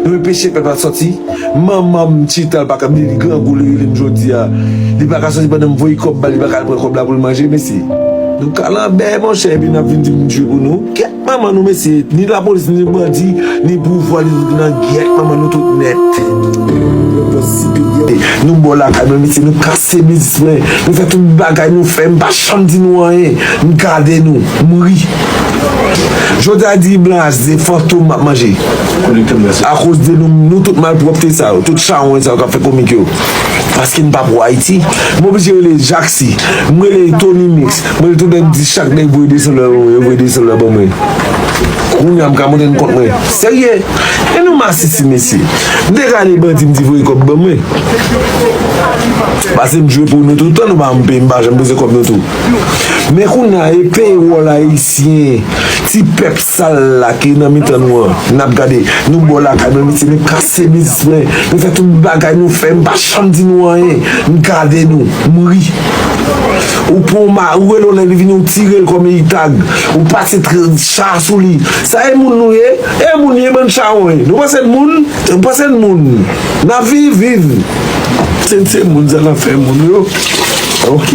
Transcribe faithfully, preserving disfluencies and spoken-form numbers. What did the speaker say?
Nou enpeche pèp la sòti. Manman m chita, l pa ka, li grangou, li rele m jodi a. Li pa ka sòti pandan m voye kòb ba l, li pa ka al pran kòb la pou l manje, mesye. Nou kalanbè, monchè, epi n ap vin di m jwe pou nou. Kèt manman nou, mesye. Ni lapolis, ni bandi, ni pouvwa, ni tout nan gyèt manman nou tout nèt. Nou bò lakay mwen, mesye, nou kase biznis mwen. Nou fè tout bagay nou fè, m pa janm di nou anyen. M gade nou, m ri. Jodi a di blan a se fantom m ap manje. Akoz de nou, nou tout malpwòpte sa yo, tout chawony sa yo k ap fè komik yo. Paske n pa pou Ayiti. M oblije rele Jaksi, m rele Tony Mix, m rele tout nèg di chak nèg voye desann lè ban mwen, yo voye desann lè ban mwen. Kounye a m ka monte n kont mwen. Serye? E nou masisi, mesye. M te ka ale bandi m di voye kòb ban mwen. Pase m jwe pou nou toutan, nou pa m peye, m pa janm bezwen kòb nou tou. Men kounye a, e peye wòl ayisyen, ti pèp sal la ki nan mitan nou an, n ap gade, nou bò lakay mwen, mesye, nou kase biznis mwen, nou fè tout bagay nou fè, m pa janm di nou anyen, m gade nou, m ri. Ou pran yon ma, ou rele yon nèg, li vini, ou tire l kòm eyitag, ou pase tr-, cha sou li. Sa e moun nou ye? E moun ye, bann chawony. Nou panse n moun? Nou panse n moun? N ap viv, viv. Se, se moun sa n ap fè moun yo. Ok.